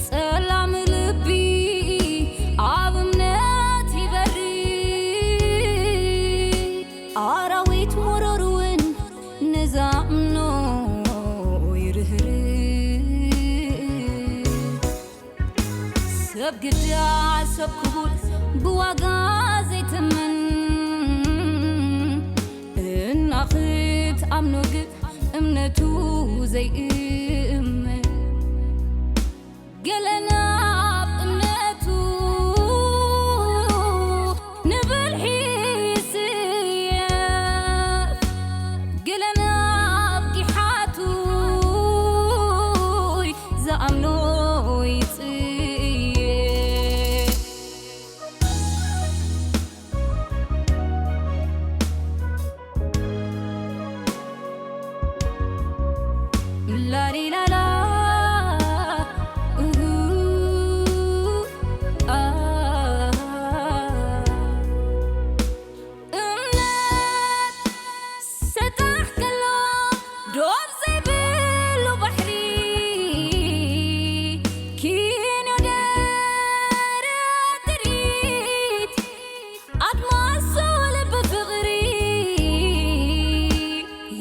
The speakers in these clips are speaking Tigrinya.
ጸላም ልቢ ኣብ እምነት ይበሪ፣ ኣራዊት መረር እውን ንዛምኖ ይርህርህ። ሰብ ግዳ ሰብ ክቡር ብዋጋ ዘይትምን፣ እና ክትኣምኖ ግን እምነቱ ዘይእመን። ገለ ናብ እምነቱ ንብልሒ ይስየፍ፣ ገለ ናብ ጊሓቱ ዝኣምኖ ይጽየፍ። ላሊላላ፣ እሁ፣ ኣ። እምነት ሰጣሕ ከሎ ዶብ ዘይብሉ ባሕሪ፣ ኪኖ ደረት ጥሪት ኣድማስ ልቢ ፍቕሪ፣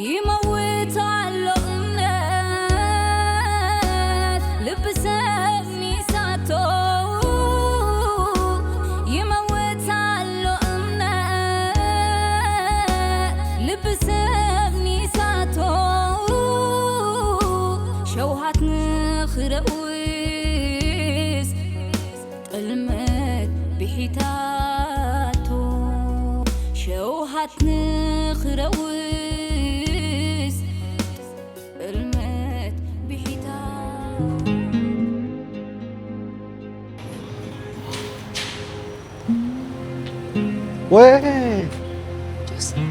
ይመውት ኣሎ እምነት ልቢ ሰብ ሚሳቶ፣ ይመውት ኣሎ እምነት ልቢ ሰብ ሚሳቶ፣ ሸውሃት ንኽረውስ ጥልመት ብሒታቶ፣ ሸውሃት ንኽረውስ ጥልመት ብሒታ። ወይ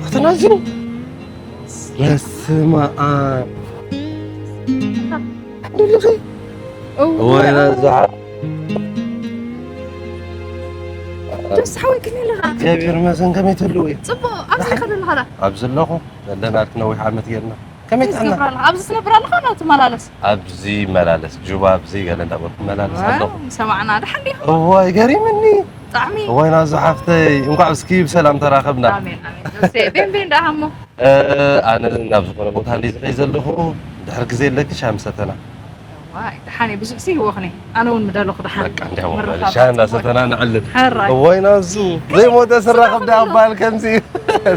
ኣተናዚሩ በስመ ኣብ። ደለኺ? እወ። ወይና ዝዓ-፣ ጆስ ሓወይ፣ ከመይ ኣለኻ? እግዚኣብሔር ይመስገን፣ ከመይ ትህልው እዩ? ጽቡቕ፣ ኣብዚ ኢኻ ዘለኻ ዳ? ኣብዚ ኣለኹ፣ ዘለና ነዊሕ ዓመት ጌርና። ከመይ ትህልው? ትገብር ኣለኻ? ኣብዚ ትነብር ኣለኻ ዶ ትመላለስ? ኣብዚ ይመላለስ፣ ጁባ ኣብዚ ገለ እንዳበልኩ እመላለስ ኣለኹ። ዋው፣ ሰማዕና፣ ደሓን ዲኻ? እዋይ፣ ገሪምኒ። ብጣዕሚ። እዋይ፣ ናዙ ሓፍተይ፣ እንኳዕ እስኪ ብሰላም ተራኸብና። ኣሜን፣ ኣሜን። ጆሴ፣ ቤን፣ ቤን፣ ደኣ ሃሞ? እ፣ ኣነ ናብ ዝኾነ ቦታ እንድየ ዝኸይድ ዘለኹ፣ ድሕሪ ግዜ ኣለኪ ሻሂ ምሰተና። ዋይ፣ ደሓን እየ፣ ብዙሕ ሲ ይህወኽኒ። ኣነ እውን ምደለኹ ደሓን። በቃ፣ እንዲያው ምርኻብ። ሻሂ እናሰተና ንዕልል። ሕራይ። እዋይ፣ ናዙ፣ ዘይሞተ ስራኸብ ደኣ ኣባል ከምዚ።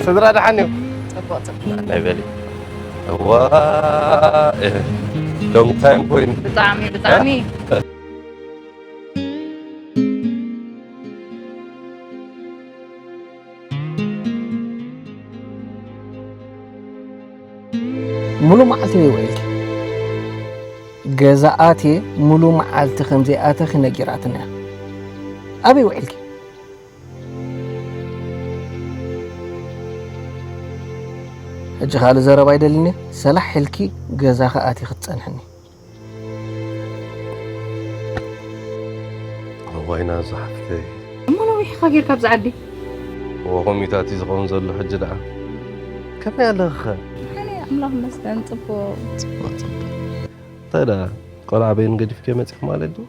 ስድራ ደሓን እዩ። ጽቡቕ፣ ጽቡቕ። ናይ በሊ። እዋ፣ እ፣ ሎንግ ታይም ኮይኑ። ብጣዕሚ፣ ብጣዕሚ። ሙሉ መዓልቲ ኣበይ ውዒልኪ? ገዛ ኣትየ ሙሉ መዓልቲ ከም ዘይኣተኺ ነጊራትና እያ። ኣበይ ውዒልኪ? ሕጂ ካልእ ዘረባ ኣይደልን እየ። ሰላሕ ኢልኪ ገዛኺ ኣትዪ ክትጸንሕኒ። እዋይ ናዙ ሓፍተይ። እሞ ነዊሕኻ ጌርካ ኣብዚ ዓዲ? እወ፣ ኮሚታት እዩ ዝኸውን ዘሎ ሕጂ ደኣ። ከመይ ኣለኺ ኸ? ሓኒ ኣምላኽ ይመስገን፣ ጽቡቕ። ጽቡቕ፣ ጽቡቕ። እንታይ ደኣ፣ ቆልዓ በይኑ ገዲፍክዮ መጺኺ ማለት ድዩ?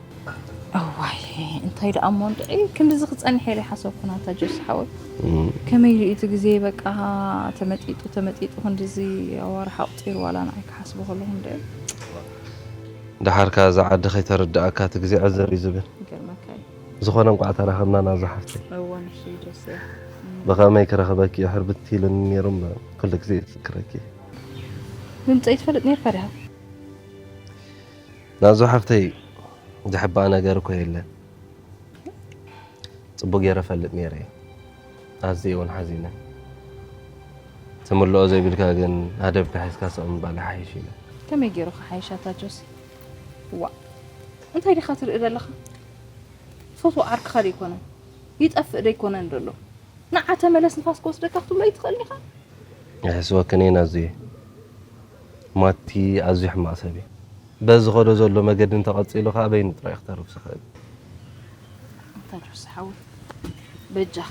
እዋይ፣ እንታይ ደኣ እሞ እንድዒ፣ ክንድዚ ክጸንሕ ኢለ ኣይሓሰብኩን ኣታ ጆስ ሓወይ። እም። ከመይ ኢሉ እቲ ግዜ በቃ ተመጢጡ፣ ተመጢጡ ክንድዚ ኣዋርሕ ኣቑጺሩ ዋላ ንዓይ ክሓስቦ ከለኹ እንድዒ። ደሓር ከኣ እዛ ዓዲ ከይተረድኣካ እቲ ግዜ ዕዘር እዩ ዝብል። ይገርመካ እዩ። ዝኾነ እንቋዕ ተራኸብና ናዙ ሓፍተይ። እወ፣ ንሱ እዩ ጆስ። እም። ብኸመይ ክረኽበኪ እዩ ሕርብት ኢሉኒ ነይሩ እምበር፣ ኩሉ ግዜ እየ ዝዝክረኪ። ድምፀይ ትፈልጥ ነይርካ ዲኻ? ናዙ ሓፍተይ፣ ዘሕብኣ ነገር እኮ የለን። ጽቡቕ ገይረ እፈልጥ ነይረ እየ። ኣዝየ እውን ሓዚነ። ትምልኦ ዘይብልካ ግን ኣደብካ ሒዝካ ስቕ ምባል ይሓይሽ ኢለ። ከመይ ገይሩ ክሓይሽ ኣታ ጆሲ? ዋእ፣ እንታይ ዲኻ ትርኢ ዘለኻ? ትፈትዎ ዓርክኻ ደይኮነን ይጠፍእ ደይኮነን ዘሎ። ንዓ ተመለስ ንፋስ ክወስደካ ክትብሎ ኣይትኽእልን ኢኻ? ኣይሕስወክን እየ ናዙየ። ማቲ ኣዝዩ ሕማቕ ሰብ እዩ። በዚ ዝኸዶ ዘሎ መገዲ እንተቐጺሉ ኸኣ በይኑ ጥራይ ክተርፍ ዝኽእል። ኣታ ጆሲ ሓወይ፣ በጃኻ፣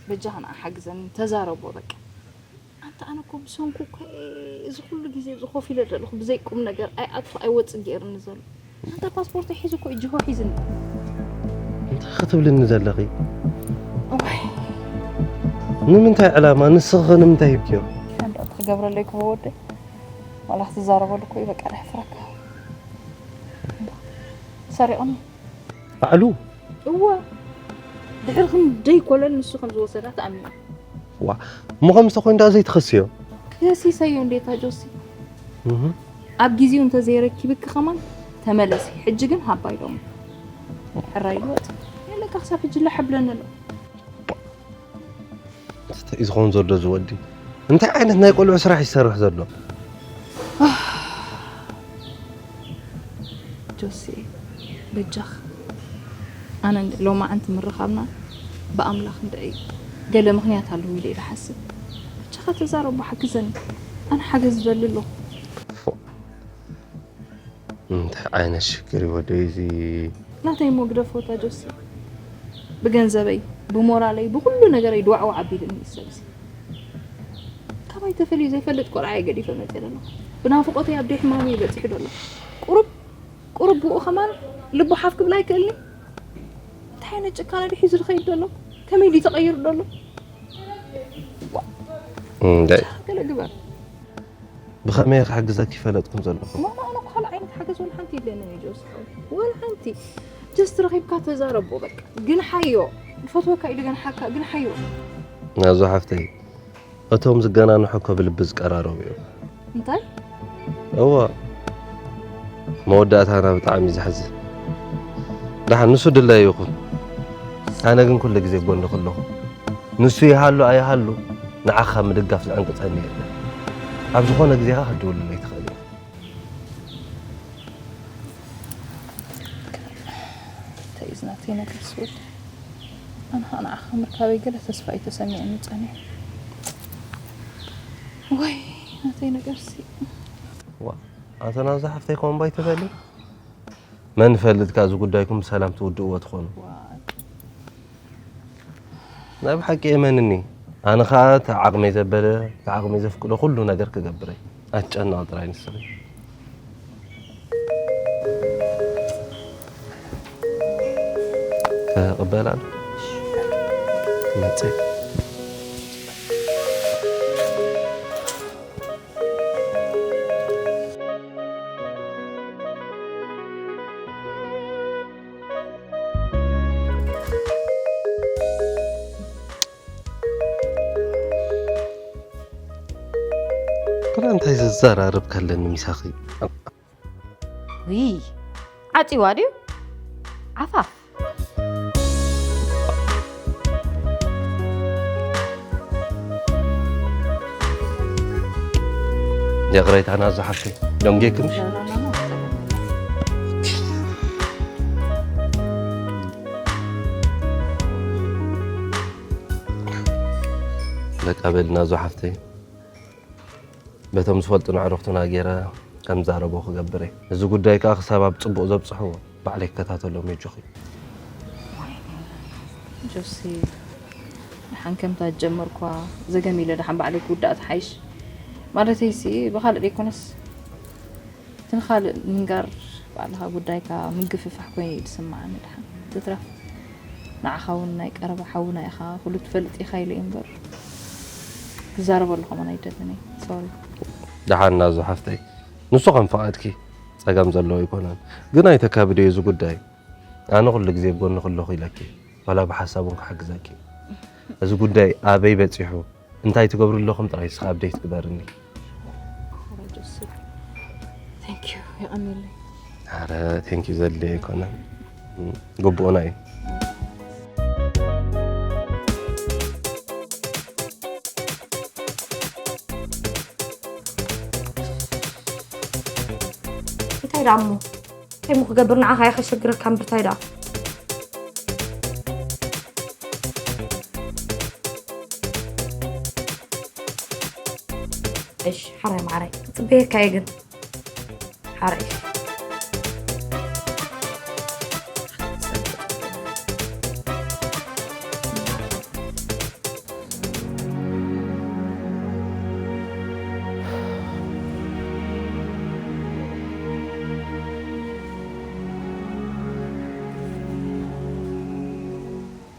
በጃኻ ንዓ ሓግዘኒ፣ ተዛረቦ በቃ። ኣንታ ኣነ እኮ ብሰንኩ እኮ እየ እዚ ኩሉ ግዜ እዚ ኮፍ ኢለ ዘለኹ፣ ብዘይ ቁም ነገር ኣይኣቱ ኣይወጽእ ገይርኒ ዘሎ። ኣንታ ፓስፖርት ሒዙ እኮ እዩ ጅሆ ሒዝኒ። እንታይ ክትብልኒ ዘለኺ? እዋይ ንምንታይ ዕላማ? ንስኺ ኸ ንምንታይ ሂብክዮ? ሓንዳእ ክገብረለይ ክቦ ወደይ ዋላ ክትዛረበሉ እኮ እዩ በቃ ደሕፍረካ። ሰሪቕኒ። ባዕሉ እወ ድሕሪ ክንደይ ኮለል ንሱ ከም ዝወሰዳ ተኣሚኑ። ዋ እሞ ከምዚ ተኮይኑ ደኣ ዘይትኸስዮ? ከሲሰዮ እንዴታ ጆሲ እህ ኣብ ጊዜው እንተዘይረኪብኪ ከማን ተመለሲ። ሕጂ ግን ሃባ ኢሎም ሕራይ ይወጥ የለካ ክሳብ ሕጂ ላሕብለኒ ኣሎ። እንታይ እዩ ዝኸውን ዘሎ ዝወዲ? እንታይ ዓይነት ናይ ቆልዑ ስራሕ ይሰርሕ ዘሎ? ጆሲ በጃኽ ኣነ እንደ ሎማዓንቲ ምርኻብና ብኣምላኽ እንደ እዩ ገለ ምኽንያት ኣለዎ ኢለ ኢለ ሓስብ። በጃኻ ተዛረቦ ሓግዘኒ። ኣነ ሓገዝ ዝደሊ ኣለኹ። እንታይ ዓይነት ሽግር እዩ ወደይ እዚ? ናተይ እሞ ግደፎ እታ ጆሲ ብገንዘበይ ብሞራለይ ብኩሉ ነገረይ ድዋዕዋዕ ኣቢልኒ እዩ ሰብሲ። ካባይ ተፈልዩ ዘይፈልጥ ቆልዓ እየ ገዲፈ መፅእ ዘለኹ። ብናፍቆተይ ኣብ ደይ ሕማሙ እዩ በፂሑ ዘሎ። ቁሩብ ቁሩብ ብኡ ከማን ልቡ ሓፍ ክብል ኣይክእልኒ። እንታይ ዓይነት ጭካነ ድዩ ሒዙ ዝኸይድ ዘሎ? ከመይ ድዩ ተቐይሩ ዘሎ? እንታይ ገለ ግበር። ብኸመይ ክሕግዘኪ ፈለጥኩም ዘለኹ? ማማ ኣነ እኮ ካልእ ዓይነት ሓገዝ ወላ ሓንቲ የድልየንን እዩ ጆስ ሓወይ። ወላ ሓንቲ። ጀስት ረኺብካ ተዛረቦ በቃ። ግን ሓዮ። ዝፈትወካ ኢሉ ግን ሓካ ግን ሓዮ። ናዞ ሓፍተይ እቶም ዝገናንሑ እኮ ብልቢ ዝቀራረቡ እዮም። እንታይ? እወ መወዳእታና ብጣዕሚ እዩ ዘሕዝን። ደሓን ንሱ ድላዩ ይኹን። ኣነ ግን ኩሉ ግዜ ጎንኺ ኣለኹ። ንሱ ይሃሉ ኣይሃሉ ንዓኻ ምድጋፍ ዝዕንቅጸኒ የለን። ኣብ ዝኾነ ግዜ ኸዓ ክትድውልለይ ትኽእል ኢኻ። እንታይ እዩ ናተይ ነገር ስውድ ኣነ ኸዓ ንዓኻ ምርካበይ ገለ ተስፋ እዩ ተሰሚዕኒ ጸኒሑ። ወይ ናተይ ነገር ሲ ዋ ኣቶ ናብዛ ሓፍተይ ኮምባይ ትበሊ መን ፈልጥካ እዚ ጉዳይኩም ብሰላም ትውድእዎ ትኾኑ። ናይ ብሓቂ እመንኒ ኣነ ኸዓ እቲ ዓቕመይ ዘበለ እቲ ዓቕመይ ዘፍቅዶ ኩሉ ነገር ክገብር እየ። ኣትጨነቒ ጥራይ ንስኺ። ክቕበል ኣሎ ክመጽእ። ክላ እንታይ ዘዘራርብ ከለኒ ምሳኺ። ውይ ዓፂዋ ድዩ ዓፋፍ። ይቕሬታ ናዞ ሓፍተይ ደንጌክምሽ። በቃ በል ናዞ ሓፍተይ በቶም ዝፈልጡ ኣዕሩኽትና ገይረ ከም ዛረቦ ክገብር እየ። እዚ ጉዳይ ከኣ ክሳብ ኣብ ጽቡቕ ዘብጽሕዎ ባዕለይ ክከታተሎም የጆኺ። ጆሲ ደሓን ከምታ ዝጀመርኳ ዘገም ኢለ ደሓን ባዕለይ ክውዳእ ትሓይሽ ማለተይሲ ብኻልእ ደይኮነስ እቲ ንኻልእ ምንጋር ባዕልኻ ጉዳይካ ምግፍፋሕ ኮይኑ እዩ ዝስምዓኒ ደሓን ትትረፍ ንዓኻ እውን ናይ ቀረባ ሓውና ኢኻ ኩሉ ትፈልጥ ኢኻ ኢለ እዩ እምበር ክዛረበሉ ከማን ኣይደልን እየ ሶሪ ደሓን ናዞ ሓፍተይ ንሱ ከም ፍቓድኪ ጸገም ዘለዎ ኣይኮነን ግን ኣይተካብድዮ እዚ ጉዳይ ኣነ ኩሉ ግዜ ኣብ ጎንኺ ኣለኹ ኢለኪ ዋላ ብሓሳብ እውን ክሕግዘኪ እዚ ጉዳይ ኣበይ በጺሑ እንታይ ትገብሩ ኣለኹም ጥራይ እስኺ ኣፕደይት ግበርኒ ጆሲ thank you የቐንየለይ ኣረ thank you ዘድልዮ ኣይኮነን ግቡእና እዩ እንታይ ደኣ እሞ እንታይ እሞ ክገብር ንዓኻ እየ ከሸግረካ እምበር እንታይ ደኣ እሺ ሓራይ ማዓረይ ክፅበየካ እየ ግን ሓራይ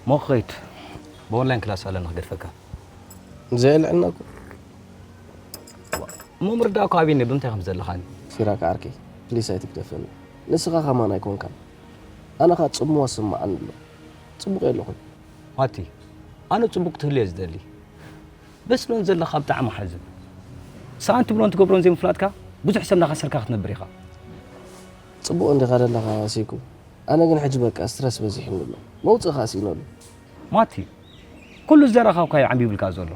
ሞ ክኸይድ ብኦንላይን ክላስ ኣለና ክገድፈካ። ዘየልዕልና እኮ። እሞ ምርዳእ እኮ ኣብኒ ብምንታይ ከም ዘለኻኒ። ሲራክ ዓርከይ፣ ፕሊስ ኣይትግደፈኒ። ንስኻ ከማን ኣይኮንካን። ኣነ ኸኣ ጽምዋ ስምዓኒ ኣሎ። ጽቡቕ የለኹን። ማቲ፣ ኣነ ጽቡቕ ክትህሉ እየ ዝደሊ። በስሎን ዘለኻ ብጣዕሚ ሓዝን። ሰኣን ትብሎን ትገብሮን ዘይምፍላጥካ ብዙሕ ሰብ እናኸሰርካ ክትነብር ኢኻ። ጽቡቕ እንዲኻ ዘለኻ ሲኩ። ኣነ ግን ሕጂ በቃ ስትረስ በዚሕኒ ኣሎ። መውጽእ ከኣ ስኢነሉ። ማቲ፣ ኩሉ ዘረኻብካዮ ዓምቢብልካ ዘሎ።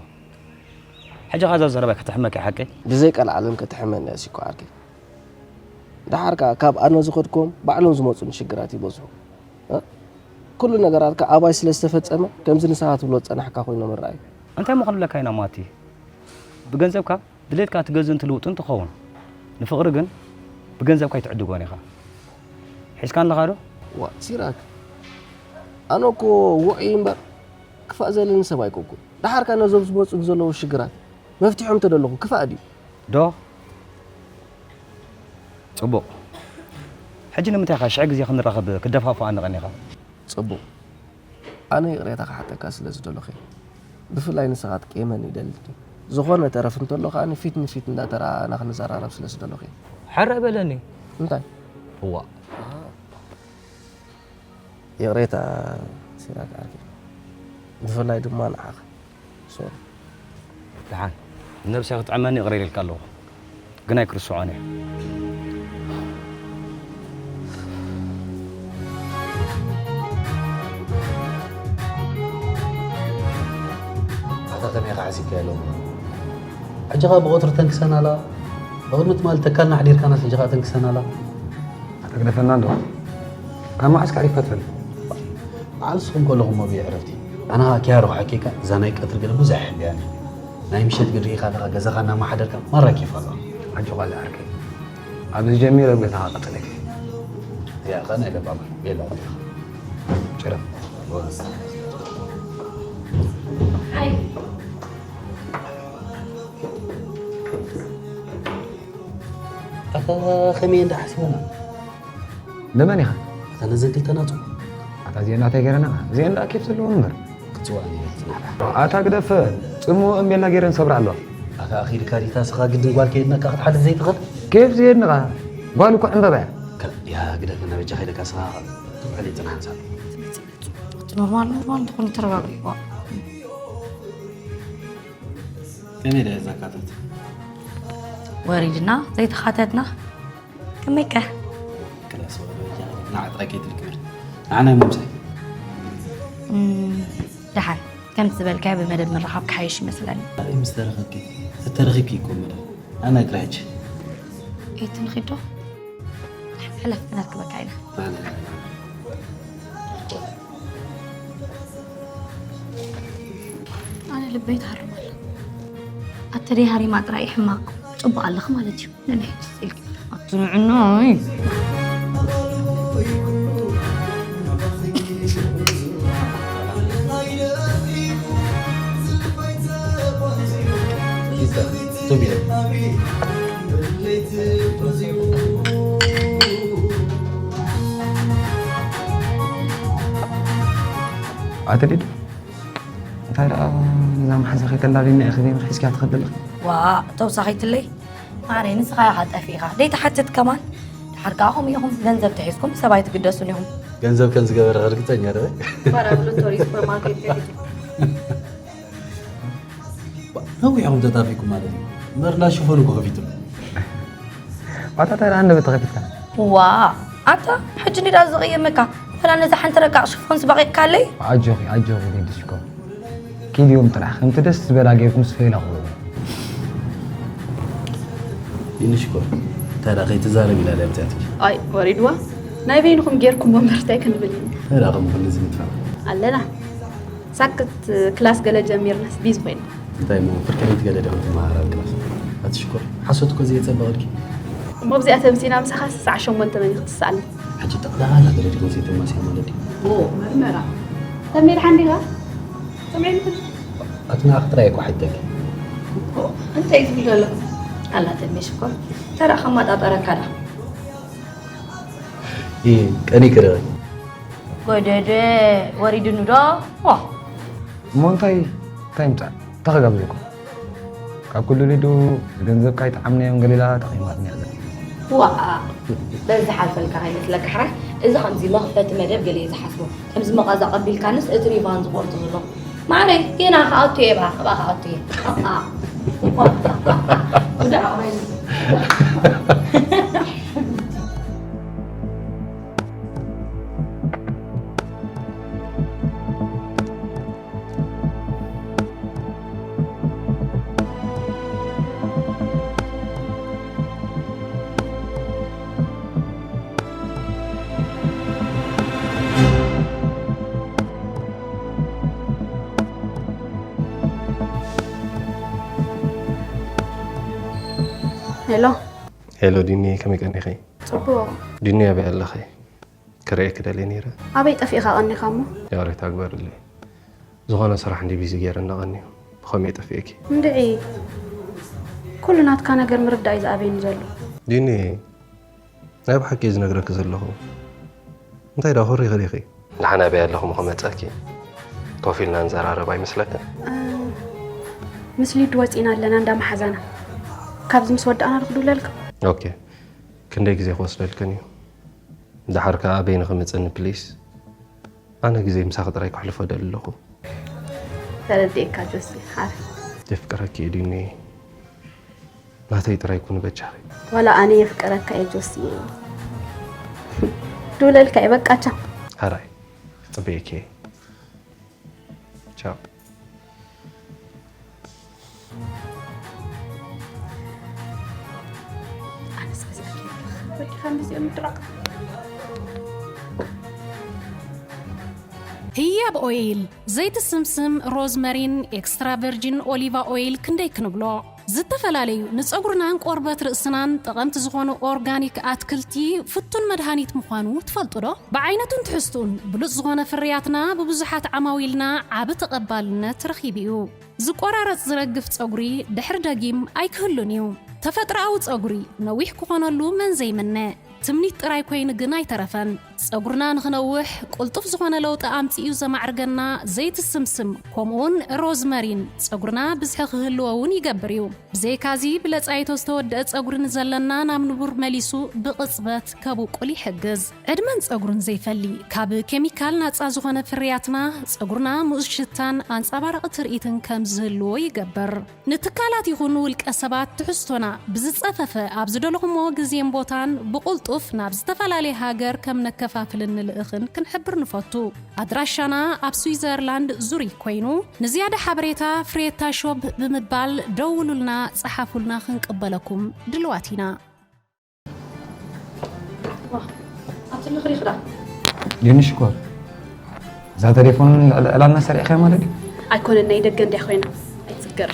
ሕጂ ኸኣ እዛ ዘረባ ከተሕመካ እያ ሓቀይ? ብዘይ ቀልዓለም ከተሕመኒ እያ ሲኩ ዓርከይ። ደሓር ከኣ ካብ ኣነ ዝኸድክዎም ባዕሎም ዝመጹኒ ሽግራት ይበዝሑ። እ? ኩሉ ነገራትካ ኣባይ ስለ ዝተፈጸመ ከምዚ ንስኻ ትብሎ ዝጸናሕካ ኮይኖም ይረኣዩ። እንታይ እሞ ክንብለካ ኢና ማቲ? ብገንዘብካ ድሌትካ ትገዝእን ትልውጥን ትኸውን። ንፍቕሪ ግን ብገንዘብካ ኣይትዕድጎን ኢኻ። ሒዝካኒ ኣለኻ ዶ? ዋ፣ ሲራክ። ኣነ እኮ ውዑይ እምበር ክፋእ ዘለኒ ሰብ ኣይኮንኩን። ደሓርካ ነዞም ዝመጹ ዘለዉ ሽግራት መፍትሖም ተደለኹ ክፋእ ድዩ? ዶ? ጽቡቕ። ሕጂ ንምንታይ ኢኻ ሽሕ ግዜ ክንራኸብ ክትደፋፍኣኒ ቀኒኻ? ጽቡቕ። ኣነ ይቕሬታ ክሓተካ ስለ ዝደለኹ እየ። ብፍላይ ንስኻ ክትቅየመኒ ይደሊ። ዝኾነ ተረፍ እንተሎ ከኣ ፊት ንፊት እንዳተረኣኣና ክንዘራረብ ስለ ዝደለኹ እየ። ሕረ በለኒ። እንታይ? እዋእ። ይቕሬታ ሲራክ ዓርከይ። ብፍላይ ድማ ንዓኻ። ሶሪ። ደሓን። ነብሰይ ክትዕመኒ ይቕረ ኢልካ ኣለኹ። ግን ኣይክርስዖን እየ። ኣታ ከመይ ኢኻ ሓሲብካዮ ሎሚ? ሕጂ ኸኣ ብቐትሩ ተንክሰና ኣላ። ብቕድሚ ትማሊ ተካልና ኣሕዲርካናስ ሕጂ ኸኣ ተንክሰና ኣላ። ኣታ ግደፈና እንዶ። ካብ መዓስ ከዕሪፍካ ትፈልጥ? በዓል ንስኹም ከለኹም እሞ ብዕረፍቲ። ኣነ ኸኣ ኪያሮ ሓቂካ እዛ ናይ ቀትሪ ገለ ብዙሕ ኣየሕልያን እየ። ናይ ምሸት ግን ርኢኻ ኣለኻ ገዛኻ እናመሓደርካ ማራ ኬፍ ኣለዋ። ኣጆኻ ዝዓርከይ። ኣብዚ ጀሚረ ኣብ ገዛኻ ቀጽለኪ። እዚኣ ኸኣ ናይ ለባም ቤላ እያ። ጭረ። ኣታ ኸመይ እንዳ ሓሲበና? ንመን ኢኻ? ኣታ ነዘን ክልተ ናጹ። ኣታ እዚኤን እንታይ ገይረና? እዚኤን ደኣ ኬፍ ዘለወን እምበር። ክጽዋዕን እየ ዝጽናሕ። ኣታ ግደፈ፣ ጽምወ እምቤላ ገይረን ሰብራ ኣለዋ። ኣታ ኣኺልካ ዲታ ስኻ ግድን ጓል ከየድነካ ክትሓልፍ ዘይትኽእል? ኬፍ ዝየድንኻ? ጓል እኮ ዕምበባ እያ። ከ-፣ ያ ግደፈና በጃ ከይደካ ስኻ ትውዕል ይጽናሕ ንሳ። እቲ ኖርማል ኖርማል እንተኾይኑ ተረጋግኡ። ከመይ ድያ እዛ ካተት? ወሪድና ዘይተኻተትና ከመይ ከ? ክላስ ወሪድና ጥራይ ከይትልክመል። ንዓና ምምሳይ። እም፣ ደሓን። ከምቲ ዝበልካዮ ብመደብ ምርኻብ ክሓይሽ ይመስለኒ። ኣበይ ምስ ተረኸብኪ? ተተረኺብኪ እኮ መደብ። ኣናይ ጥራይ ሕጂ። ኤቲ ንኺድ ዶ? ሕለፍ፣ ክነርክበካ ኢና። ኣነ ልበይ ትሃርም ኣላ። ኣተ ደይ ሃሪማ ጥራይ ሕማቕ ጽቡቕ ኣለኺ ማለት እዩ። ነንሕጂ ኢልኪ ኣትንዕናይ። ኣተ ሊዱ፣ እንታይ ደኣ እዛ መሓዛ ከይተላልየና ኢኺ ዘይምርሒዝኪያ ትኸዲ ኣለኺ? ዋእ፣ ተውሳኺትለይ። ማዕረይ፣ ንስኻ ኢኻ ጠፊእኻ። ደይትሓትት ከማን። ድሓር ከኣ ከምኡ ኢኹም፣ ገንዘብ ተሒዝኩም ሰብ ኣይትግደሱን ኢኹም። ገንዘብ ከም ዝገበረ ርግጸኛ ዶ? ፓራብሎቶሪ ሱፐርማርኬት ከፊቱ። ነዊሕ ኢኹም ተጣፊእኩም ማለት እዩ። እምበር እንዳ ሽፎን እኮ ከፊቱ። ዋታ እንታይ ደኣ ሃንደበት ተኸፊትካ? ዋ፣ ኣታ፣ ሕጂ እንድዳ ዝቕየመካ። ፈላ ነዛ ሓንቲ ረቃቕ ሽፎን ዝበቒቕካለይ? ኣጆኺ፣ ኣጆኺ ሊዱ ሽኮር። ኪድዮም ጥራሕ፣ ከምቲ ደስ ዝበላ ጌርኩም ስፈይላ ኹሉ። ሊዱ ሽኮር፣ እንታይ ደኣ ከይትዛረብ ኢላ ድያ መጺኣትኪ? ኣይ፣ ወሪድዋ። ናይ በይንኹም ጌርኩም እምበር እንታይ ክንብል ኢና? እንታይ ደኣ ከም ክንድዚ ንጥፋእ? ኣለና። ሳክት ክላስ ገለ ጀሚርናስ ቢዚ ኮይና። እንታይ እሞ ፍርቂ ለይቲ ገለ ዲኹም ትመሃራ ኣብ ክላስ? ኣቲ ሽኮር፣ ሓሶት እኮ ዘየጸበቐልኪ። እሞ ብዚኣ ተምሲና ምሳኻስ ሰዓት ሸሞንተ መን እዩ ክትስኣለኒ? ሕጂ ጠቕላላ ገለ ዲኹም ዘይተማስያ ማለት ድዩ? ኦ፣ መርመራ። ተሜ ደሓን ዲኻ? ሰምዒ ምትል። ኣቲ ንኣኺ ጥራይ እኮ ሓይተኪ። ኦ፣ እንታይ እዩ ዝብል ዘሎ? ኣላ ተሜ ሽኮር፣ ተራ ከማጣጠረካ ዳ። እ፣ ቀኒ ክረኸ። ወደደ ወሪድኑ ዶ? ዋ። እሞ እንታይ እንታይ ምጻእ እንታይ ክጋብዘኩም? ካብ ኩሉ ሊዱ ገንዘብካ ኣይጠዓምናዮን ገሊላ ጠቒማትኒ ኣላ። ዋ። በዚ ሓልፈልካ ከይመስለካ ሕራይ፣ እዚ ከምዚ መኽፈቲ መደብ ገለ እየ ዝሓስቦ። ከምዚ መቓዛ ቀቢልካንስ እቲ ሪቫን ዝቆርጡ ዘሎ። ማዕረይ፣ ጌና ክኣቱ እየ ብኣ፣ ብኣ ክኣቱ እየ። ኣኣ። ጉዳዕ ኮይኑ። ሄሎ። ሄሎ ዲኒ፣ ከመይ ቀኒኺ? ጽቡቕ። ዲኒ፣ ኣበይ ኣለኺ? ክርእየኪ ደልየ ነይረ። ኣበይ ጠፊእኻ ቀኒኻ እሞ? ይቕሬታ ግበርለይ። ዝኾነ ስራሕ እንዲ ቢዚ ገይረ እንዳቐንዩ። ብኸመይ ጠፊእኪ? እንድዒ፣ ኩሉ ናትካ ነገር ምርዳእ እዩ ዝኣበየኒ ዘሎ። ዲኒ፣ ናይ ብሓቂ እየ ዝነግረኪ ዘለኹ። እንታይ ደኣ ኮሪኺ ዲኺ? ደሓን ኣበይ ኣለኹ እሞ ክመጸኪ? ኮፍ ኢልና ንዘራረብ ኣይመስለክን? እ፣ ምስ ሊዱ ወጺና ኣለና እንዳ መሓዛና። ካብዚ ምስ ወዳእና ዶ ክድውለልካ? ኦኬ። ክንደይ ግዜ ክወስደልክን እዩ? ደሓር ከኣ ኣበይ ንኽመጸኒ ፕሊስ? ኣነ ግዜ ምሳኺ ጥራይ ከሕልፎ ደሊ ኣለኹ። ተረዲኤካ ጆሲ፣ ሓፍ። የፍቅረኪ እየ ዲኒ። ናተይ ጥራይ ኩኒ በጃኺ። ዋላ ኣነ የፍቅረካ እየ ጆሲ። ድውለልካ እየ፣ በቃ ቻው። ሕራይ፣ ክጽበየኪ እየ። ቻው። ኣነስ በዚኣ ከይብልኽ፣ ወዲኻ ምስኦም ምድራቕ። ህያብ ኦይል፣ ዘይቲ ስምስም፣ ሮዝመሪን ኤክስትራ ቨርጂን ኦሊቫ ኦይል ክንደይ ክንብሎ? ዝተፈላለዩ ንጸጉርናን ቆርበት ርእስናን ጠቐምቲ ዝኾኑ ኦርጋኒክ ኣትክልቲ ፍቱን መድሃኒት ምዃኑ ትፈልጡ ዶ? ብዓይነቱን ትሕዝቱን ብሉጽ ዝኾነ ፍርያትና ብብዙሓት ዓማዊልና ዓቢ ተቐባልነት ረኺቡ እዩ። ዝቆራረጽ ዝረግፍ ጸጉሪ ድሕሪ ደጊም ኣይክህሉን እዩ። ተፈጥሮኣዊ ጸጉሪ ነዊሕ ክኾነሉ መን ዘይምነ? ትምኒት ጥራይ ኮይኑ ግን ኣይተረፈን። ጸጉርና ንኽነውሕ ቅልጡፍ ዝኾነ ለውጢ ኣምጺኡ ዘማዕርገና ዘይቲ ስምስም ከምኡውን ሮዝመሪን ጸጉርና ብዝሒ ክህልዎ እውን ይገብር እዩ። ብዘይካዚ ብለጻይቶ ዝተወደአ ጸጉሪ ንዘለና ናብ ንቡር መሊሱ ብቕጽበት ከብቁል ይሕግዝ። ዕድመን ጸጉርን ዘይፈሊ ካብ ኬሚካል ናጻ ዝኾነ ፍርያትና ጸጉርና ምኡዝ ሽታን ኣንጸባራቒ ትርኢትን ከም ዝህልዎ ይገብር። ንትካላት ይኹን ውልቀ ሰባት ትሕዝቶና ብዝጸፈፈ ኣብ ዝደለኹሞ ግዜን ቦታን ብቕልጡፍ ናብ ዝተፈላለየ ሃገር ከም ነከፋፍልን ንልእኽን ክንሕብር ንፈቱ። ኣድራሻና ኣብ ስዊዘርላንድ ዙሪክ ኮይኑ፣ ንዝያዳ ሓበሬታ ፍሬታ ሾፕ ብምባል ደውሉልና፣ ጸሓፉልና፣ ክንቅበለኩም ድልዋት ኢና። ዋ፣ ኣብቲ ምኽሪ ይኽዳ። ዮኒ ሽኮር፣ እዛ ተሌፎን ልዕሊ ዕላልና ሰሪዕካያ ማለት ድዩ? ኣይኮነን፣ ናይ ደገ እንድያ ኮይና። ኣይትስገር።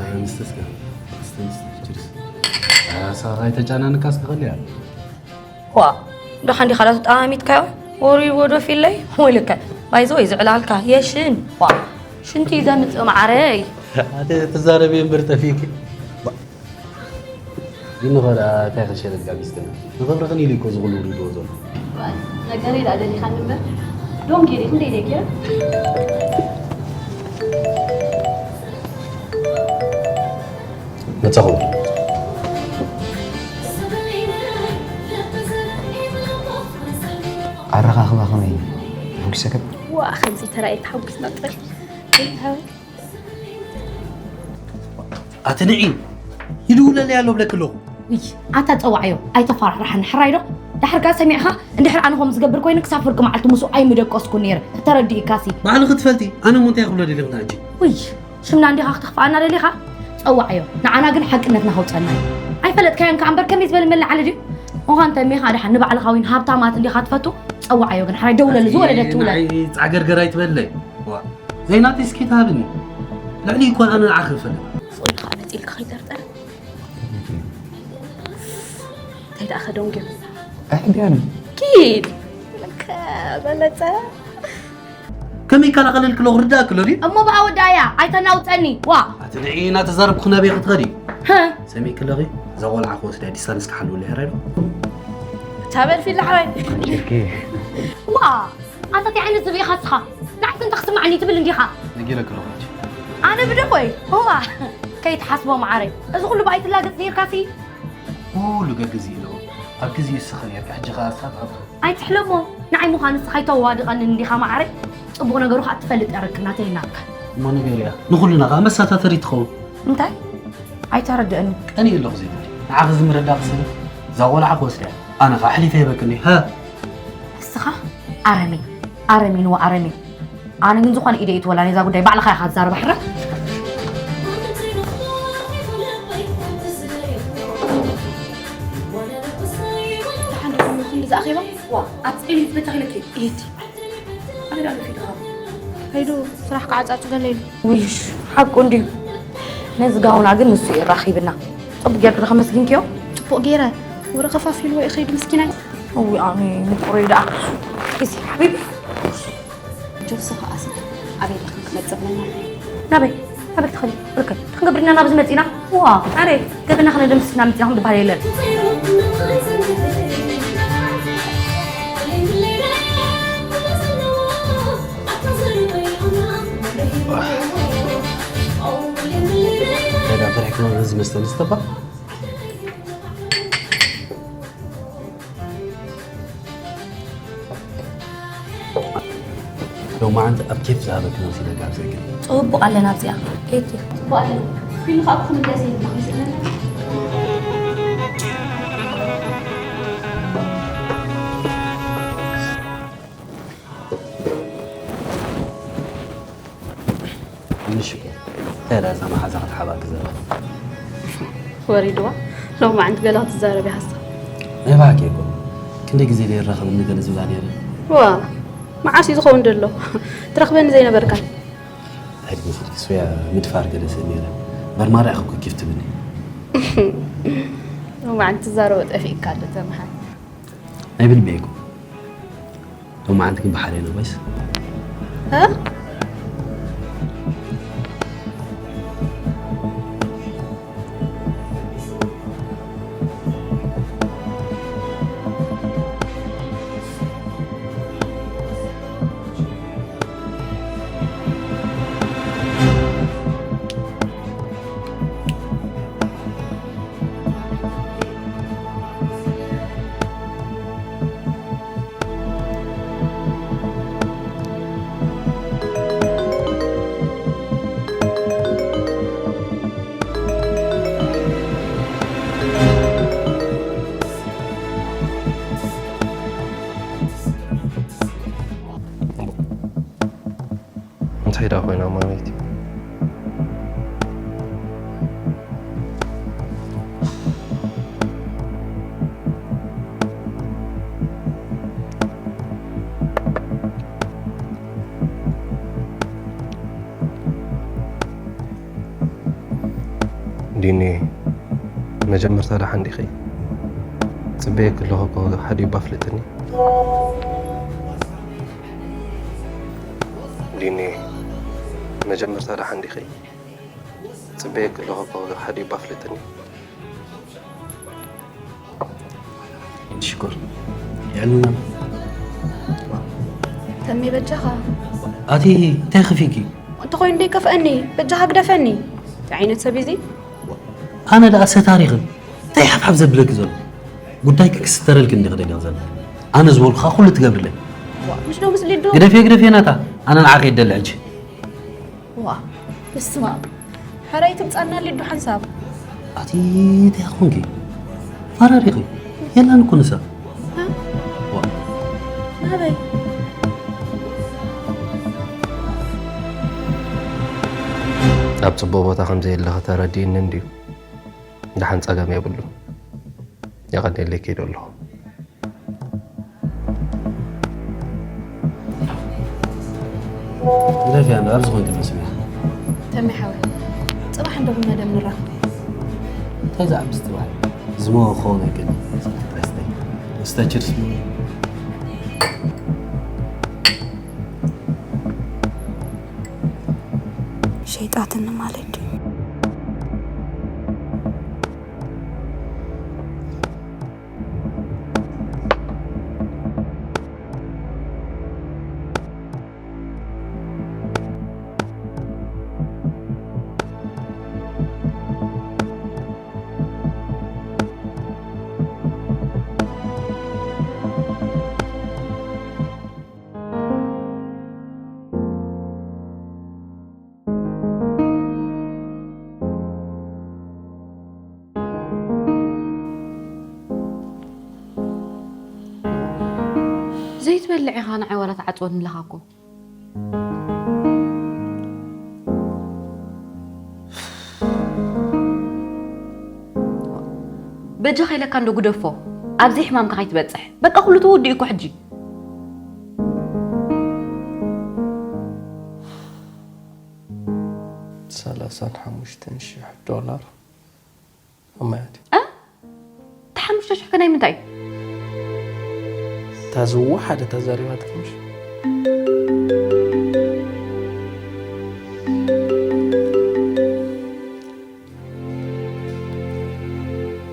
ኣይ፣ ምስተስከ፣ ምስተ፣ ምስተ፣ ችርስ። ኣሳ፣ ኣይተጫናንቃስ ክኸልያ። ዋ፣ ደሓን ዲኻ ዳኣ ተጠማሚትካዮ? ወሪ ወዶ ፊለይ? ወይልከ፣ ባይዘወይ ዝዕላልካ የሽን። ዋ፣ ሽንቲ እዩ ዘምጽእ መዓረይ። ኣተ ትዛረቢ እምበር ጠፊእኪ። ይንኸዳ እንታይ ከሸለት ጋቢስትና። ንኽብርኽን ኢሉ እኮ ዝኹሉ ውሪድዎ ዘሎ። ነገረይ ደኣ ደሊኻኒ እምበር። ዶንጌ ደይ፣ ክንደይ ደይ ገይረ? መጻኹ። ኣረኻኽባ ከመይ እዩ? ተሐጒሰካ? ዋ፣ ከምዚ ተራእየ ተሓጒስና ጥራይ። ኣቲ ንዒ፣ ይድውለለይ ኣሎ ብለኪ ኣለኹ። ውይ፣ ኣታ ጸዋዕዮ፣ ኣይተፈራርሓኒ ሕራይ ዶ? ዳሕር ከኣ ሰሚዕኻ፣ እንድሕር ኣነ ከምኡ ዝገብር ኮይኑ ክሳብ ፍርቂ መዓልቲ ምስኡ ኣይምደቀስኩን ነይረ። ተረዲእካሲ? ባዕልኺ ትፈልጢ፣ ኣነ እሞ እንታይ ክብሎ ደሊኹ ንዓኪ? ውይ፣ ሽምና እንዲኻ ክተኽፍኣና ደሊኻ? ጸዋዕዮ፣ ንዓና ግን ሓቅነትና ከውጸና እዩ። ኣይፈለጥካዮን ከኣ እምበር ከመይ ዝበለ መለዓሊ ድዩ? እዃ እንተ እሜኻ ደሓን ንባዕልኻ እውን ሃብታማት እንዲኻ ትፈቱ? ጸዋዕዮ ግን ሕራይ ደውለሉ፣ ዝወለደት ትውለድ። ንዓይ ጻዕገርገር ኣይትበለይ። ዋ፣ ዘይናተይ እስኪ ትሃብኒ። ልዕሊ እኮ ኣነ ንዓኺ እፈልጥ። ፎይ ኢኻ መጺእልካ ከይጠርጠር። እንታይ ደኣ ከደንጉ? ኣሕዲያኒ። ኪድ። ከበለጸ። ከመይ ይከላኸለልኪ ኣለኹ ርዳእኪ ኣሎ ድዩ? እሞ ብኣ ወዳእያ፣ ኣይተናውጸኒ። ዋ። ኣቲ ንዒ እናተዛረብኩ ናበይ ክትኸዲ? ሃ? ሰሚዕኪ ኣለኺ? እዛ ቆልዓ ክወስዳ ዲስታንስ ክሓልወሉ ይሕረዶ? ተበል ፊላ ሓወይ። ዋ ኣታ እንታይ ዓይነት ዝብኢኻ እስኻ? ንዓይ ስንታ ክስማዕኒ ትብል እንዲኻ? ነጊረኪ ኣለኹ ሕጂ። ኣነ ብደኾይ እዋ ከይትሓስቦ መዓረይ፣ እዚ ኩሉ ብኣይትላገጽ ነይርካሲ። ኩሉ ገግዚ ኢሉ ኣብ ግዜኡ እስኻ ነይርካ፣ ሕጂ ኸኣ እስኻ ትኣቱ። ኣይትሕለሞ። ንዓይ ምዃን እስኻ ኣይተዋድቐንን እንዲኻ መዓረይ። ጽቡቕ ነገሩ ኸኣ ትፈልጥ እያ ርክብና ተይናካ። እሞ ንገርያ ንኹልና ኸኣ መሳታተሪ ትኸውን። እንታይ? ኣይተረድእን። ቀንየ ኣለኹ ዘይትብሊ። ንዓኺ ዝምረዳእኺ ሰብ እዛ ቆልዓ ክወስዳ እያ። ኣነ ኸኣ ኣሕሊፈ ሂበኪ እንድየ። ሃ። እስኻ ኣረሜን፣ ኣረሜን ወኣረሜን። ኣነ ግን ዝኾነ ኢደ ይትወላ ነዛ ጉዳይ ባዕልኻ ኢኻ ትዛረባ ሕራይ። ደሓን ዶ ክንዲ ዝኣኺባ? ዋ፣ ኣብ ጸሊም በጃኺ ኢለኪ ኢቲ። ኣነ ዳኣ ንኺድ ኢኻ። ከይዱ ስራሕ ክዓጻጽ ገለ ኢሉ። ውይሽ፣ ሓቁ እንድዩ። ነዚ ጋውና ግን ንሱ እዩ ራኺብና። ጽቡቅ ጌርኪ ዶ ከመስጊንክዮ? ጽቡቅ ጌረ። ወረ ከፋፊልዎ እዩ ከይዱ ምስኪናይ። እዊ ኣነ ምቁር እዩ ደኣ። እዚ ሓቢብ ጆሲ ከኣ ስለ ኣበይ ዲኽን ክመጽእ ብለና? ናበይ? ናበይ ትኸዲ? ርክብ። ክንገብርና ናብዚ መጺና? ዋ፣ ኣረ፣ ገበና ክነደምስስ ኢና መጺና ክንድበሃል የለን። ገና ፈሪሕክሞ ነዚ መስተ ንስተባ? ሎማዓንቲ ኣብ ኬፍ ዝሃበኪ መሲለካ ኣብ ዘግሪ። ጽቡቕ ኣለና ኣብዚኣ። ኤቲ። ጽቡቕ ኣለና። ፊልም ከኣ ክምለስ እዩ መሲለና። ንሽኮ፣ እንታይ ደኣ እዛ መሓዛ ክትሓባኪ ዘላ? ወሪድዋ፣ ሎማዓንቲ ገለ ክትዛረብ እያ ሓሳብ። ናይ ብሓቂ እኮ፣ ክንደይ ግዜ ዘይራኸብኒ ገለ ዝብላ ነይረ። ዋ፣ መዓስ እዩ ዝኸውን ደሎ? ትረኽበኒ ዘይነበርካ። እንታይ ትመስል? ሶያ ምድፋር ገለ ሰብ ነይረ። መርማሪ ኢኺ እኮ ኪፍ ትብልኒ። ሎማዓንቲ ትዛረቦ ጠፊእካ ኣሎ ተምሓ። ኣይብል በይኩ። ሎማዓንቲ ግን ብሓደ ኢና ወይስ? እ? እንታይ ደኣ ኮይና ማለት እዩ? ዲኒ፣ መጀመርታ ደሓን ዲኺ? ጽበየኪ ኣለኹ እኮ፣ ሓደ እባ ኣፍልጥኒ። ዲኒ፣ መጀመርታ ደሓን ዲኺ? ጽበየኪ ኣለኹ እኮ፣ ሓደ እባ ኣፍልጥኒ። ሽኮር። የዕልልና። ተሜ በጃኻ። ኣቲ እንታይ ከፊኪ? እንተኾይኑ ደይከፍአኒ፣ በጃኻ ግደፈኒ። እንታይ ዓይነት ሰብ እዩ እዚ? ኣነ ደኣ ሰታሪኽን እንታይ ሓፍሓፍ ዘብለኪ ዘሎ? ጉዳይኪ ክስተረልኪ እንዲኺ ደልያ ዘለኺ። ኣነ ዝበልኩኻ ኩሉ ትገብርለይ። ዋ፣ ምሽ ዶ ምስ ሊዱ? ግደፍየ፣ ግደፍየ ናታ። ኣነ ንዓኺ እየ ደሊ ሕጂ። ዋ፣ በስመ ኣብ። ሕራይ ትምጻና ሊዱ ሓንሳብ። ኣቲ እንታይ ኾንኪ? ፈራሪኺ። የላን እኮ ንሳ። እ? ዋ። ናበይ? ኣብ ጽቡቕ ቦታ ከም ዘየለኺ ተረዲእኒ እንድዩ። ደሓን ጸገም የብሉን። የቐንየለይ፣ ከይደ ኣለኹ። ግደፍያ፣ ኣብዚ ኮንኪ መስሚያ። ተሜ ሓወይ፣ ጽባሕ እንዶ ቡና ደም ንራኸብ። እንታይ ዝዓቢ ጽባሕ? ዝሞኸ ክኸውን ኣይክእልን። ሰላም ጥራይ ስተይ። እስተ ችርስ ቢኒ። ሸይጣትኒ ማለት ድዩ? ትበልዕ ኢኻ ንዓይ ዋላ ትዓጽወኒ ኣለኻ እኮ። በጃኻ ኢለካ እንዶ ግደፎ። ኣብዚ ሕማምካ ከይትበጽሕ። በቃ ኩሉ ተወዲኡ እኮ ሕጂ። ሰላሳን ሓሙሽተን ሽሕ ዶላር እማያት እ? እታ ሓሙሽተ ሽሕ ከ ናይ ምንታይ እዩ? እታ ዝወሓደ ተዛሪባትኪ ምሽ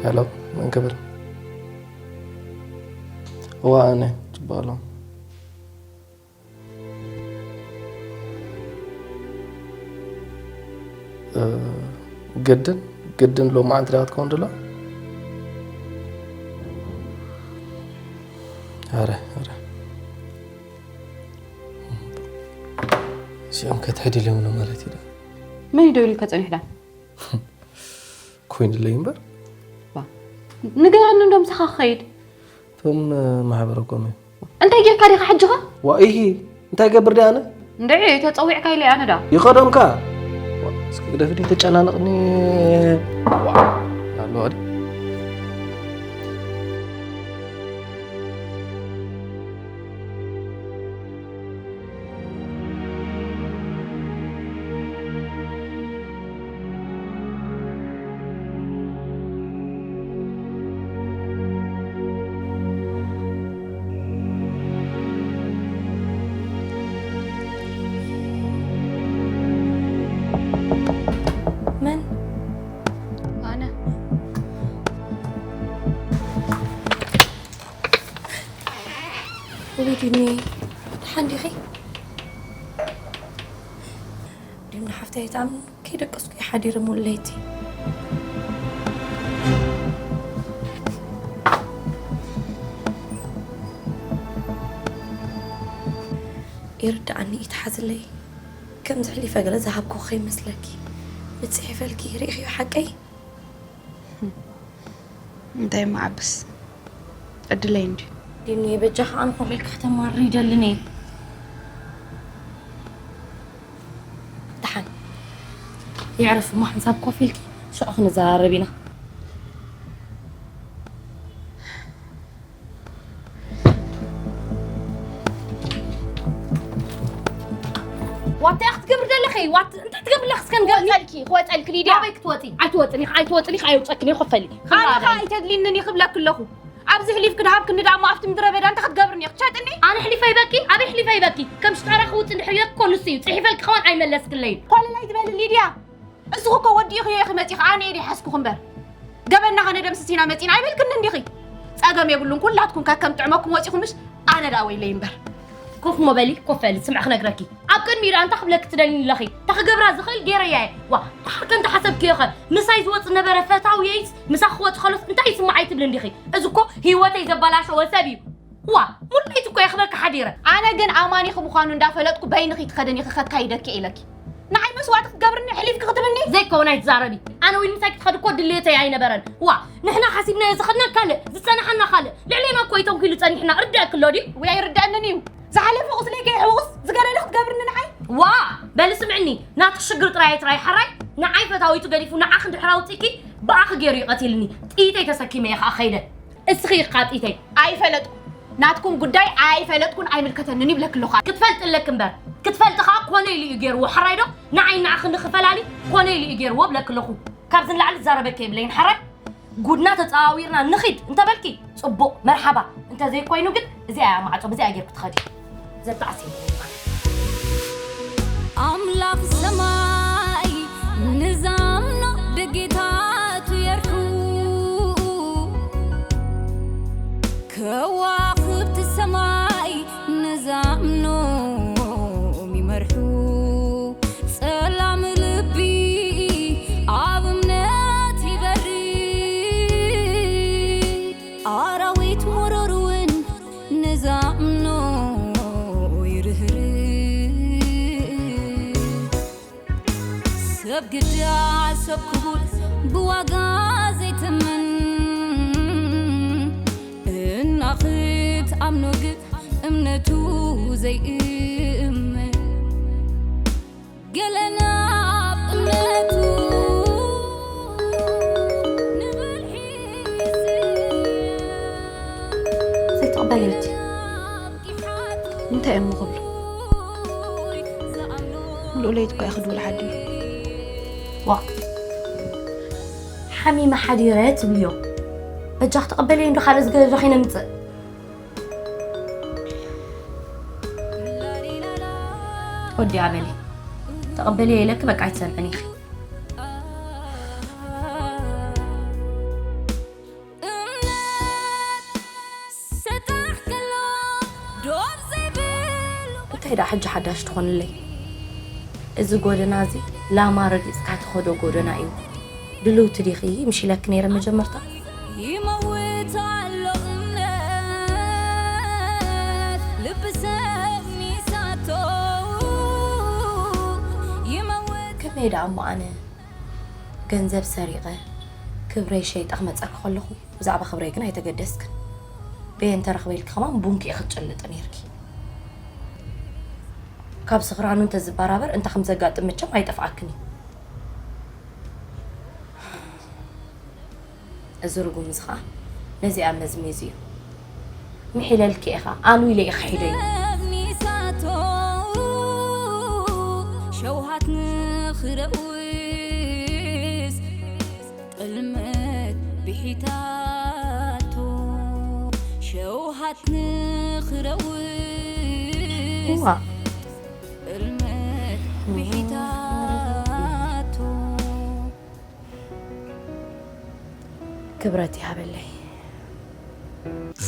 ሄሎ መን ክብል እዋ ኣነ ጽባሎ ግድን ግድን ሎማዓንቲ ዳ ክትከውን ድላ ኣረ ኣረ እዚኦም ከትሕድልዮም ነው ማለት እዩ መን እዩ ደው ኢልካ ጸኒሕዳ? ኮይኑለይ እምበር ንገረኒ እንዶ ምሳኻ ክኸይድ እቶም ማሕበረኮም እዮም እንታይ ጌርካ ዲኻ ሕጂ ኸ? ዋኢሂ እንታይ ገብር ዲ ኣነ? እንድዒ ተጸዊዕካ ኢለ ኣነ ዳ። ይኸዶምካ እስኪ ግደፍ ዲ ተጨናነቕኒ ኣለዋ ዲ መን? ኣነ። ወይኔ ደሓን ዲኺ? ድም ንሓፍተይ ኣይትኣምን ከይደቀስኩ እየ ሓዲረ ሙሉ ለይቲ። ይርድኣኒ እዩ ተሓዝለይ። ከምዚ ሕሊፈ ገለ ዝሃብኩ ከይመስለኪ። ብፅሒፈልኪ ርኢኽዮ ሓቀይ? እንታይ እሞ ዓብስ ዕድለይ እንድዩ። ዲኒ በጃኻ ኣነ ከምኡ ኢልካ ከተማርር ይደልን እየ። ደሓን የዕረፍ እሞ ሓንሳብ ኮፍ ኢልኪ ሽዑ ክንዘራረብ ኢና። ዋታ ክትገብር ዘለኺ ዋት እንታይ ትገብር ኣለኺ እስከ ንገርኒ ክወፀልኪ ክወፀልኪ ሊድያ ናበይ ክትወፂ ኣይትወፅኒ ኣይትወፅኒ ኣይውፀክኒ ኮፈሊ ኣነ ከዓ ኣይተድልይንን ክብለኪ ኣለኹ ኣብዚ ህሊፍ ክድሃብ ክንዲ ደኣ ኣብቲ ምድረ በዳ እንታይ ክትገብርኒ ክትሸጥኒ ኣነ ሕሊፈ ይበኪ ኣበይ ሕሊፈ ይበኪ ከም ሽጣራ ክውፅ እንድሕር ኢለኪ እኮ ንሱ እዩ ፅሒፈልኪ ከማን ኣይመለስክለይን ኮለል ኣይትበሊ ሊድያ እስኺ እኮ ወዲእኽዮ ኢኺ መፂኺ ኣነ እየ ደይሓዝኩኺ እምበር ገበንና ከነደምስስ ኢና መፂና ኣይበልክንን ዲኺ ፀገም የብሉን ኩላትኩም ከከም ጥዕመኩም ወፂኹም ምሽ ኣነ ደኣ ወይለይ እምበር ኮፍ እሞ በሊ ኮፍ በሊ ስምዒ ክነግረኪ ኣብ ቅድሚኡ ደኣ እንታይ ክብለኪ ትደልይኒ ኣለኺ እታ ክገብራ ዝኽእል ገይረያ እየ ዋ ደሓር ከምቲ ሓሰብክዮ ኸ ምሳይ ዝወፅእ ነበረ ፈታውየይስ ምሳኺ ክወፅእ ከሎስ እንታይ ይስምዓይ ትብሊ እንዲኺ እዚ እኮ ህይወተይ ዘበላሸወ ሰብ እዩ ዋእ ሙሉእ ለይቲ እኮ እየ ክበኪ ሓዲረ። ኣነ ግን ኣማኒኺ ምዃኑ እንዳፈለጥኩ በይንኺ ትኸድን ኢኺ ከካይደኪ እየ ኢለኪ። ንዓይ መስዋእቲ ክትገብርኒ ኣሕሊፍኪ ክትብኒ? ዘይከውን ኣይትዛረቢ። ኣነ እውን ምሳኪ ትኸዲ እኮ ድልየተይ ኣይነበረን። ዋእ ንሕና ሓሲብናዮ ዝኸድና ካልእ ዝጸናሓና ካልእ ልዕሌና እኮ እዩ ተንኪሉ ጸኒሕና ርደኣኪ ኣሎ ድዩ? ውይ ኣይርደኣንን እዩ። ዝሓለፈ ቁስለይ ከየሕውስ ዝገደደ ክትገብርኒ ንዓይ? ዋእ በሊ ስምዕኒ ናትኪ ሽግር ጥራይ ኣይትርኣይ ሓራይ ንዓይ ፈታዊቱ ገዲፉ ንዓኺ እንድሕር ኣውጺእኪ ብኣኺ ገይሩ እዩ ቀቲልኒ። ጥይተይ ተሰኪመ እየ ከኣ ከይደ። እስኺ ኢኺ ቃጢተይ። ኣይፈለጥኩን ናትኩም ጉዳይ ኣይፈለጥኩን ኣይምልከተንን ይብለኪ ኣለኹ ኣነ። ክትፈልጢ ኣለኪ እምበር ክትፈልጢ ከኣ ኮነ ኢሉ እዩ ገይርዎ ሕራይ ዶ ንዓይ ንዓኺ ንኽፈላሊ ኮነ ኢሉ እዩ ገይርዎ እብለኪ ኣለኹ ካብዚ ንላዕሊ ዝዛረበኪ የብለይን ሕራይ ጉድና ተጸዋዊርና ንኺድ እንተበልኪ ጽቡቕ መርሓባ እንተዘይኮይኑ ግን እዚኣ እያ ማዕጾ ብዚኣ ገይርኪ ትኸዲ ዘጣዕስ የብለይን ማለት ኣምላኽ ሰማይ ንዛምኖ ደጌታቱ የርሑ ከዋኽብቲ ሰማይ ንዛምኖም ይመርሑ ጸላም ልቢ ኣብ እምነት ይበሪ ኣራዊት መሮር እውን ንዛምኖ ይርህርህ ሰብ ግዳ ሰብ ክቡር ብዋጋ ዘይትምን እና ክትኣምኖ ግን እምነት ይእመን ገለና ኣብ እምነቱ ንብል ሒዝያ። ዘይትቕበልዮ እቲ እንታይ እዮም ክብሉ? ምሉእ ለይቲ እኮ እየ ክድውል ሓዲሩ። ዋ፣ ሓሚመ ሓዲረ ትብልዮ? በጃኺ ተቐበልዮ እንዶ ካልእ ዝገደደ ኸይነ ምጽእ። ወዲ ኣበሊ፣ ተቐበልዮ ኢለኪ በቃ ኣይትሰምዕን ኢኺ። እምነት ሰጣሕ ከሎ ዶብ ዘይብሉ እንታይ ደኣ ሕጂ ሓዳሽ ትኾንለይ? እዚ ጎደና እዚ ላማ ረጊጽካ ትኸዶ ጎደና እዩ። ድልውቲ ዲኺ? ምሽ ኢለኪ ነይረ መጀመርታ። ይመውት ኣሎ እምነት ልቢ ሰብ ሚሳቶ ይመውት ከመይ ደኣ እሞ ኣነ ገንዘብ ሰሪቐ ክብረይ ሸይጠ ክመጸኪ ከለኹ ብዛዕባ ክብረይ ግን ኣይተገደስክን። በየን ተረኽበ ኢልኪ ከማን ቡንኪ ኢኺ ትጭልጢ ነይርኪ። ካብ ስኽራኑ እንተዝበራበር እንታይ ከም ዘጋጥም መቸም ኣይጠፍኣክን እዩ። እዚ ርጉም እዚ ኸኣ ነዚኣ መዝሚዙ እዩ። ምሒለልኪ ኢኻ፣ ኣሉ ኢለ ኢኻ ሒደዮ። ሰብ ሚሳቶ ሸውሃት ንኽረውስ ጥልመት ብሒታቶ ሸውሃት ንኽረውስ እዋ። ጥልመት ብሒታቶ ክብረት ይሃበለይ።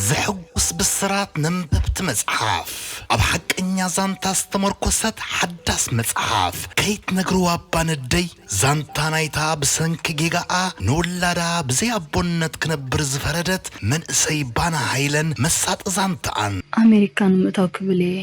ዘሐጉስ ብስራት ነንበብቲ መጽሓፍ፣ ኣብ ሓቀኛ ዛንታ ዝተመርኮሰት ሓዳስ መጽሓፍ ከይትነግርዋ እባ ነደይ። ዛንታ ናይታ ብሰንኪ ጌጋኣ ንውላዳ ብዘይ ኣቦነት ክነብር ዝፈረደት መንእሰይ ባና ሃይለን መሳጢ ዛንታኣን። ኣሜሪካ ንምእታው ክብል እየ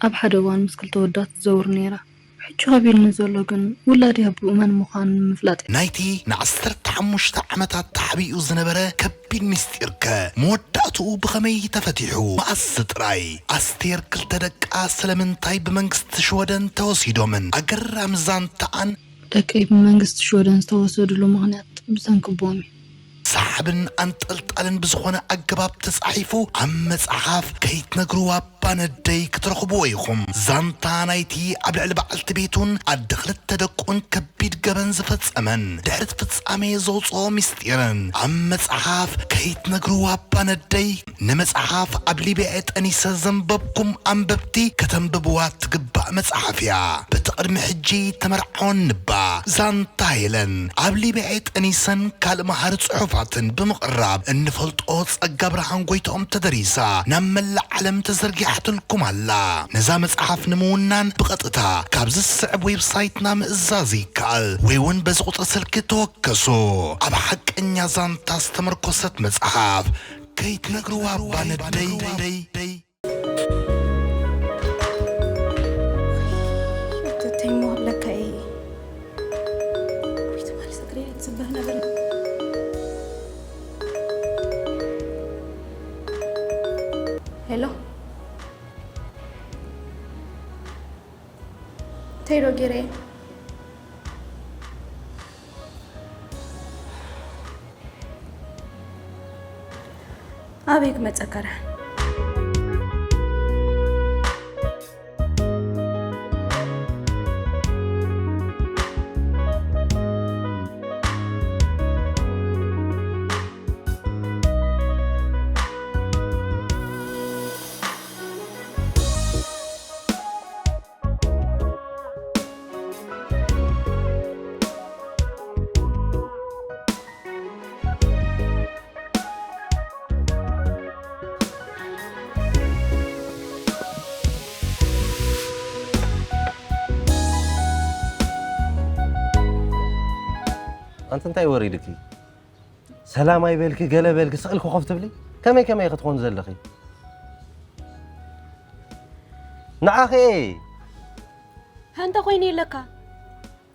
ኣብ ሓደ እዋን ምስ ክልተ ወዳት ትዘውር ነይራ። ሕጂ ከቢድኒ ዘሎ ግን ውላደይ ኣቦኡ መን ምዃኑ ንምፍላጥ እዩ። ናይቲ ንዓሰርተ ሓሙሽተ ዓመታት ተሓቢኡ ዝነበረ ከቢድ ምስጢርከ መወዳእትኡ ብኸመይ ተፈቲሑ? መኣስ ጥራይ? ኣስቴር ክልተ ደቃ ስለምንታይ ብመንግስቲ ሽወደን ተወሲዶምን? ኣገራሚ ዛንታኣን። ደቀይ ብመንግስቲ ሽወደን ዝተወሰድሉ ምኽንያት ብሰንኪ ኣቦኦም እዩ። ሰሓብን ኣንጠልጣልን ብዝኾነ ኣገባብ ተጻሒፉ ኣብ መጽሓፍ ከይትነግርዋ እባ ነደይ ክትረኽብዎ ኢኹም። ዛንታ ናይቲ ኣብ ልዕሊ በዓልቲ ቤቱን ኣደ ክልተ ደቁን ከቢድ ገበን ዝፈጸመን ድሕሪ እቲ ፍጻሜ ዘውጽኦ ምስጢርን ኣብ መጽሓፍ ከይትነግርዋ እባ ነደይ። ንመጽሓፍ ኣብ ሊብያ ጠኒሰ ዘንበብኩም ኣንበብቲ ከተንብብዋ ትግባእ መጽሓፍ እያ። በቲ ቅድሚ ሕጂ ተመርዓወን ንባ ዛንታ ሄለን ኣብ ሊብያ ጠኒሰን ካልእ መሃሪ ጽሑፋትን ብምቕራብ እንፈልጦ ጸጋ ብርሃን ጎይትኦም ተደሪሳ ናብ መላእ ዓለም ተዘርጊሓትልኩም ኣላ። ነዛ መጽሓፍ ንምውናን ብቐጥታ ካብዚ ዝስዕብ ዌብሳይትና ምእዛዝ ይከኣል ወይ እውን በዚ ቁጽሪ ስልኪ ተወከሱ። ኣብ ሓቀኛ ዛንታ ዝተመርኮሰት መጽሓፍ ከይትነግርዋ እባ ነደይ። ተተይሞ ኣለካ እየ። ወይ ትማሊ ሰግሬ ትስበህ ነበር። ሄሎ። እንታይ ዶ ገይረ? ኣበይ ክመጸካ ደሓን? ኣንቲ እንታይ ወሪድኪ? ሰላም ኣይበልኪ፣ ገለ በልኪ፣ ስቕ ኢልኪ ኮፍ ትብሊ? ከመይ ከመይ ኢኺ ትኾኒ ዘለኺ? ንዓኺ እየ። ሃንታ ኮይነ የለካ።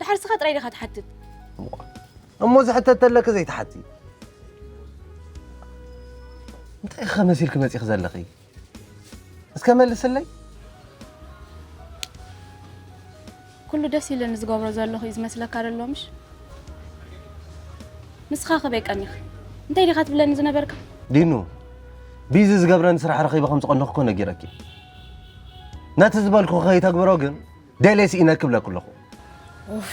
ድሓር ስኻ ጥራይ ዲኻ ትሓትት? እሞ ዝሕተት ተለኪ ዘይትሓቲ? እንታይ ኢኺ መሲልኪ መጺኺ ዘለኺ? እስከ መልስለይ። ኩሉ ደስ ኢለኒ ዝገብሮ ዘለኹ እዩ ዝመስለካ ዘሎ ምሽ? ንስኻ ከበይ ቀኒኻ? እንታይ ዲኻ ትብለኒ ዝነበርካ? ዲኑ፣ ቢዚ ዝገብረኒ ስራሕ ረኺበ ከም ዝቐነኹ እኮ ነጊረኪ። ነቲ ዝበልኩ ከይተግብሮ ግን ደልየ ስኢነኪ እብለኪ ኣለኹ። ኡፍ፣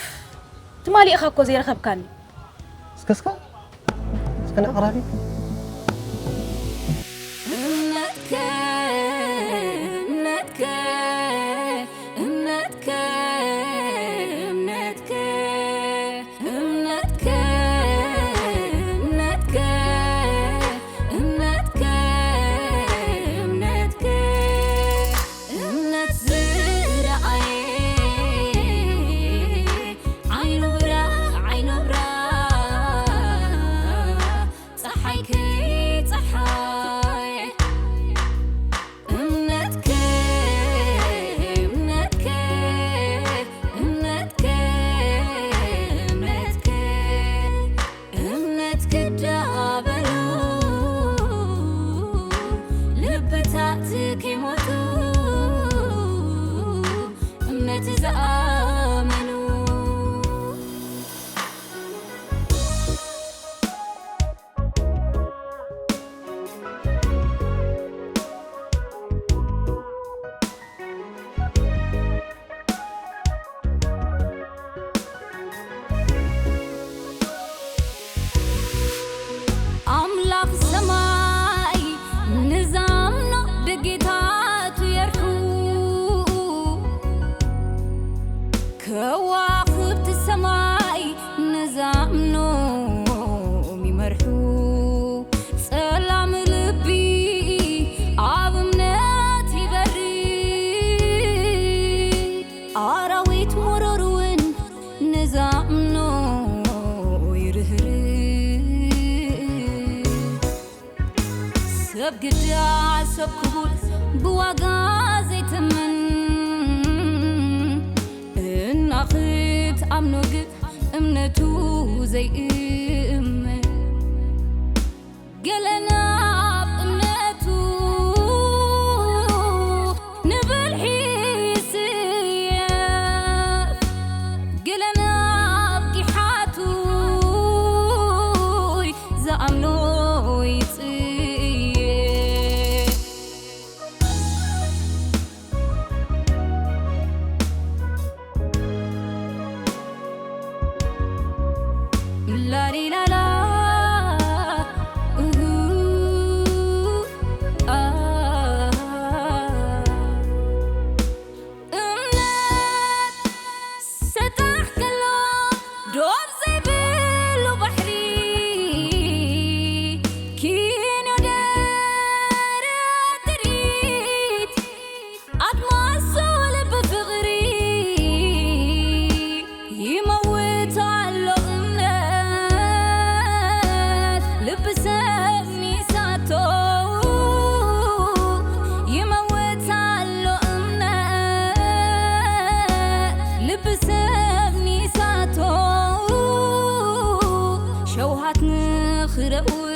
ትማሊ ኢኻ እኮ ዘይረኸብካኒ። እስከ እስከ እስከ ንኣቕራቢ። እምነትከ እምነትከ እምነትከ እምነትከ እምነትከ እምነትከ እምነትከ እምነትከ እምነት ዝረኣየ ዓይኑ ብራህ ዓይኑ ብራህ ፀሓይ ከይፀሓየ እምነትከ እምነትከ እምነትከ እምነትከ እምነት ክዳበሉ ልብታት ከይሞቱ እምነት ዝኣመኑ ኣምላኽ ሰማይ ንዛምኖ ደጌታቱ የርሑ ከዋኽብቲ ሰማይ ንዛምኖም ይመርሑ ጸላም ልቢ ኣብ እምነት ይበሪ ኣራዊት መሮር እውን ንዛምኖ ይርህር ሰብ ግዳ ሰብ ክቡር ብዋጋ ዘይትምን እናኽት ኣምኖ ግን እምነቱ ዘይእመን ገለ ናብ እምነቱ ንብልሒ ይስየፍ ገለ ናብ ጊሓቱ ዝኣምኖ ይጽየፍ ላሊላላ እምነት ሰጣሕ ከሎ ዶብ ዘይብሉ ባሕሪ ኪኖ ደረ ትርኢት ኣድማሱ ልቢ ፍቕሪ ይመውት ኣሎ እምነት ልቢ ሰብ ሚሳቶ ይመውት ኣሎ እምነት ልቢ ሰብ ሚሳቶ ሸውሃት ንኽረውስ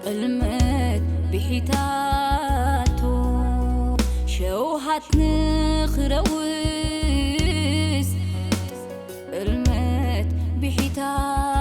ጥልመት ብሒታቶ ሸውሃት ንኽረውስ ጥልመት ብሒታቶ